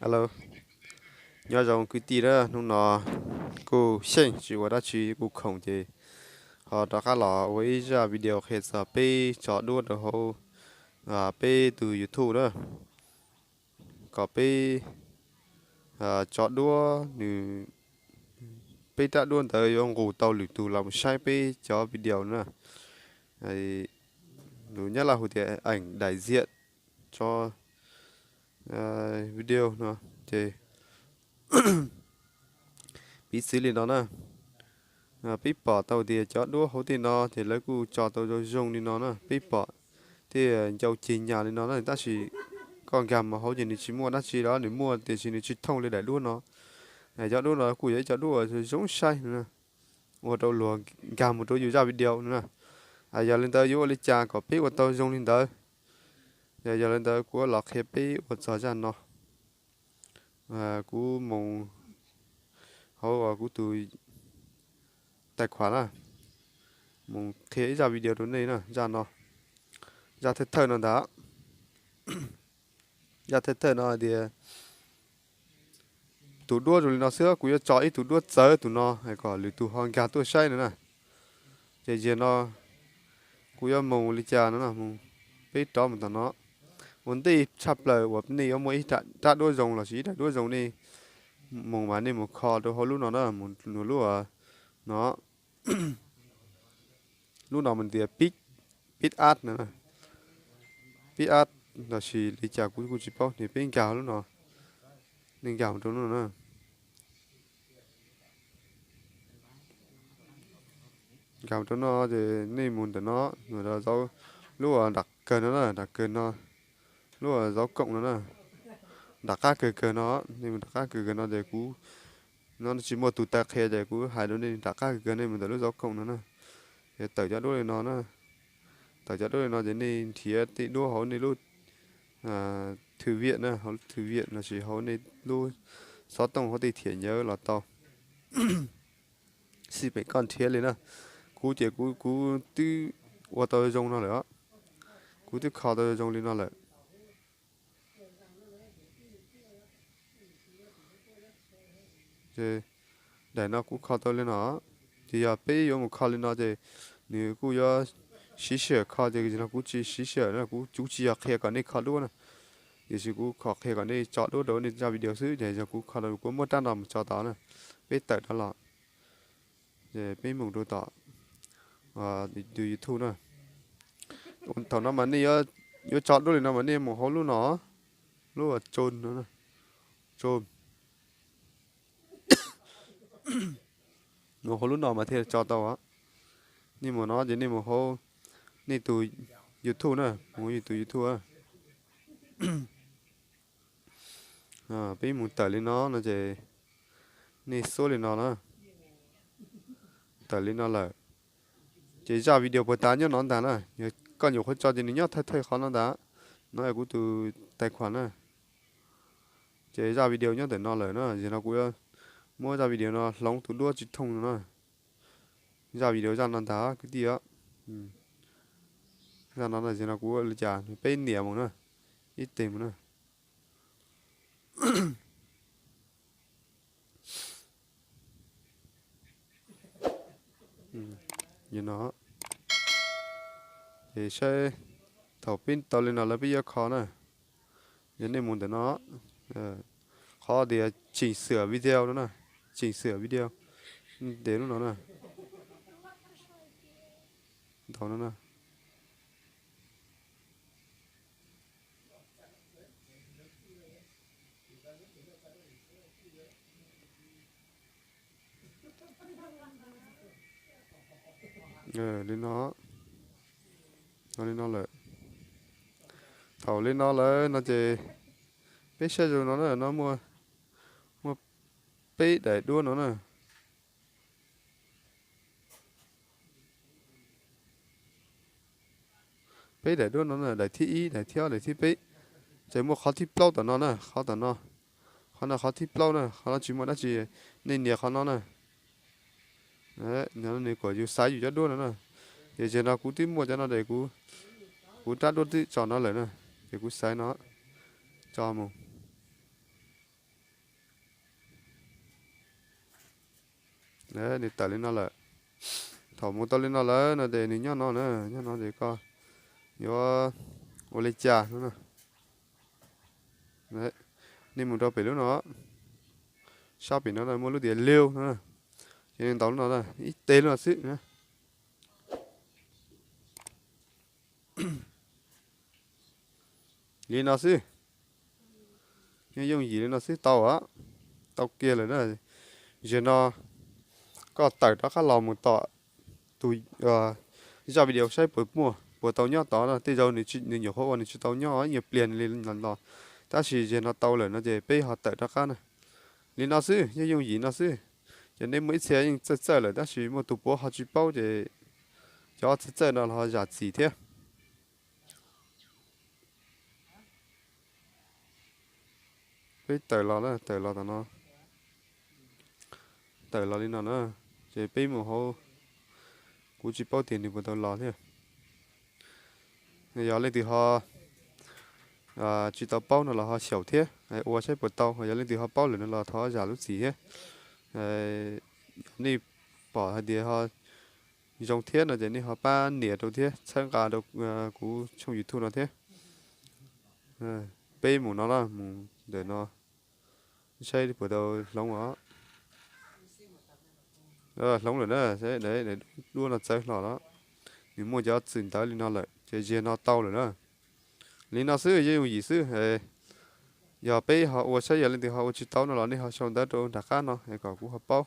Hello, nyob zoo kwv tij na, hnub no kuj xyeej tsis ua dab tsi kuj khoom ces ho rov qab los ua ib zaj video qhia txog peb tso duab rau hauv peb tus YouTube na, kom peb tso duab nws, peb rab duab ntawd yuav nqus tau lwm tus los mus saib peb cov video na. Lus Nyab Laj hu tias ảnh đại diện cho video no ces piv txwv li no na. Peb pom tau tias cov duab hauv tej no ces lawv kuj tso tau zoo zoo li no na, peb pom thiaj ncau ceg nyas li no na, tab sis koj nkag mus hauv ces nws tsis muaj dab tsi los, nws muaj tiam sis nws tsis thooj li daim duab no. Cov duab no kuj yog ib co duab uas zoo saib no, ua rau luag nkag mus rau yus zaj video no na. Yog li ntawd yuav ua li cas kom peb ua tau zoo li ntawd? Yog li ntawd kuv los qhia peb ua txog zaj no. Kuv mus hauv kuv tus tais khuam na, mus qhia ib zaj video rau nej na, zaj no, zaj thawj thawj no ntag. Zaj thawj thawj no tias tus duab zoo li no xwb, kuv yuav tso ib tug duab txawv tus no kom lwm tus ho nkag tuaj saib no na. Ces ziag no kuv yuav mus li cas no, peb rov mus tom no. Ua ntej tshaj plaws uas nej yuav muaj ib rab duab zoo lossis ib daim duab zoo nej mus mas nej mus kho rau hauv lub no na, mus lub no, lub no mus tias pib, pib ab no, pib ab lossis li cas kuv kuj tsis paub, nej peb nkag lub no, nej nkag mus rau lub no na. Nkag mus rau no ces nej mus ntawm no, lub nram kawg no na, nram kawg no, lub zaub koom no na, nram qab kawg kawg no, nej mus nram qab kawg kawg no ces kuv, no tsis muaj tus taw qhia ces kuv hais rau nej nram qab kawg kawg nej mus ntawm lub zaub koom no na. Ces tawm cov duab li no na, tawm cov duab li no ces nej nrhiav tej duab hauv nej lub thư viện na, hauv thư viện lossis hauv nej lub xov tooj hauv tej thiab nyawv los tau. Xij peem koj nrhiav li na. Kuv ces kuv, kuv twb ua tau zoo no lawm, kuv twb kho tau zoo li no lawm. Daim no kuv kho tau li no, ces yog peb yuav mus kho li no ces nws kuj yuav siv sij hawm kho, ces no kuv tsis siv sij hawm na, kuv tsis yog qhia kom nej kho duab na, tiam sis kuv kho qhia kom nej tso duab rau nej zaj video xwb, ces yog kuv kho rau kuv muab rab no mus tso tod na, peb tawm rov los. Peb mus rau tom tus YouTube na. Thaum no mas nej yuav tso duab li no mas nej mus hauv lub no, lub tso no, tso, mus hauv lub no mas thiaj tso tau. Nej mus no ces nej mus hauv nej tus YouTube na, mus tus YouTube. Peb mus tawm li no no ces nej xuab li no na, tawm li no lawm. Ces zaj video puag ta nyob no ntag na, yog koj nyuam qhuav tso ces nws nyob thawj thawj qhov no ntag. No yog kuv tus tais khuam na. Ces zaj video nyob ntawm no lawm na, yog no kuv muab zaj video no hloov tus duab tsis thooj no na. Zaj video zaj no ntag kwv tij. Zaj no no, yog no kuv ua li cas peb nias mus na, ib teg mus na. Ces saib, thaum peb tau li no lawm peb yuav kho na. Yog nej mus ntawm no, qhov tias chỉnh sửa video no na, chỉnh sửa video, ntes lub no na, ntau no na. Li no, li no lawm. Thaum li no lawm no ces peb saib zoo no na, no muaj, muaj peb daim duab no na. Peb daim duab no na, daim thib ib, daim thib ob, daim thib peb. Ces muaj qhov thib plaub tom no na, qhov tom no. Qhov no qhov thib plaub na, qhov no tsis muaj dab tsi. Nej nias qhov no na. Nws kom yus xaiv yus cov duab no na. Ces zaum no kuv twb muaj cov no es kuv, kuv rab duab twb tso no lawm na. Ces kuv xaiv no, tso mus. Nws tawm li no lawm. Thaum mus tau li no lawm no ces nws nyob no na, nyob no ces koj yuav ua li cas no na. Nej mus rau pem lub no, sab pem no muaj lub tias liu no, ces nej ntaus lub no, ib teg lub no xwb. Li no xwb, yooj yim li no xwb tau, tau kiag lawm na. Zaum no koj tawm rov qab los mus tom tus zaj video saib puas muaj, puas tau nyob tod no. Tej zaum nws nyuam qhuav ua nws tsis tau nyob ib nyuag pliag li los, tab sis zaum no tau lawm no ces peb ho tawm rov qab na. Li no xwb, yooj yooj yim no xwb. Ces nej muaj ib txhia yeej txawj txawj lawm tab sis muaj tus puav ho tsis paub ces cov txawj txawj no los ho zam txim thiab. Peb tawm los, tawm los tom no, tawm los li no na, ces peb mus hauv, kuv tsis paub tias nws puas tau los thiab. Yog leej twg ho tsis tau paub no los ho xyaum thiab ua saib puas tau, yog leej twg ho paub lawm no los thov zam lub txim thiab. Nej pom hais tias ho zoo thiab no ces nej ho pab nias rau thiab txhawb nqa rau kuv tshooj YouTube no thiab. Peb mus no na, mus ntawm no saib puas tau hloov os. Hloov lawm na, duab no txawv hlo los, nws muaj cov txwm ntawv li no lawm ces zaum no tau lawm na. Li no xwb, yooj yooj yim xwb. Yog peb ho ua saib, yog leej twg ho ua tsis tau no los nej ho sau ntawv rau nram qab no kom kuv ho paub.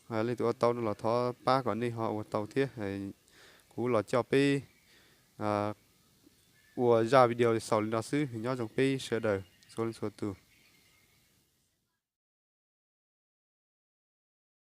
Leej twg ua tau no los thov pab kom nej ho ua tau thiab. Kuv los coj peb ua zaj video xaus li no xwb, nyob zoo peb sawv daws txhua leej txhua tus.